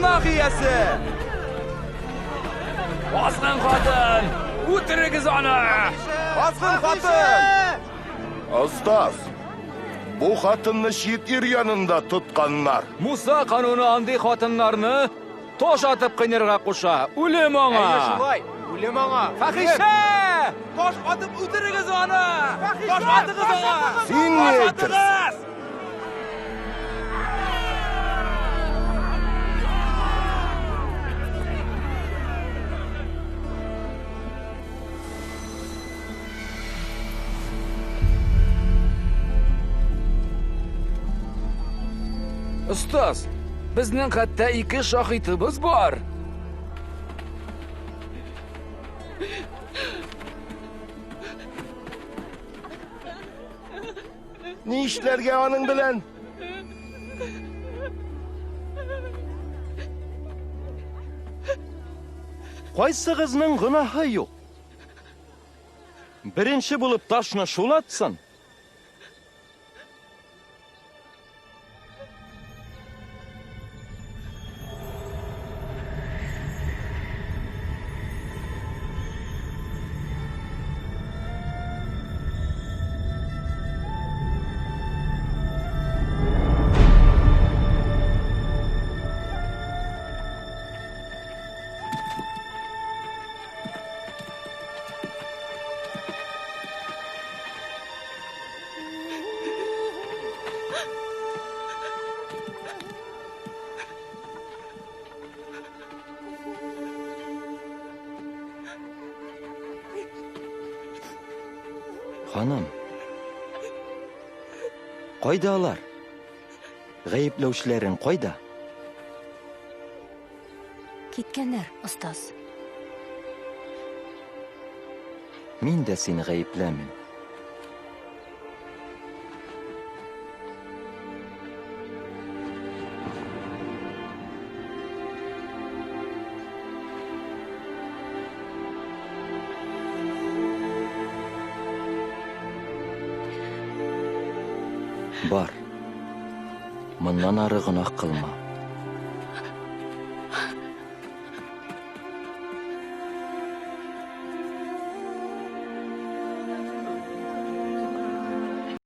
Гөнаһ иясе! Азгын хатын! Үтерегез аны! Азгын хатын! Остаз, бу хатынны чит ир янында тотканнар. Муса кануны андый хатыннарны таш атып кыйнарга куша. Үлем аңа! Әйе, шулай. Үлем аңа. Фәхишә! Таш атып үтерегез аны! Таш атыгыз аңа! Син ни әйтерсең? Остаз, безнең хәтта ике шаһитыбыз бар. Ни эшләргә аның белән? Кайсыгызның гөнаһы юк? Беренче булып ташны шул атсын. Ханым, кайда алар? Гаепләүчеләрең кайда? Киткәннәр, остаз. Мин дә сине гаепләмим. Бар. Моннан ары гөнаһ кылма.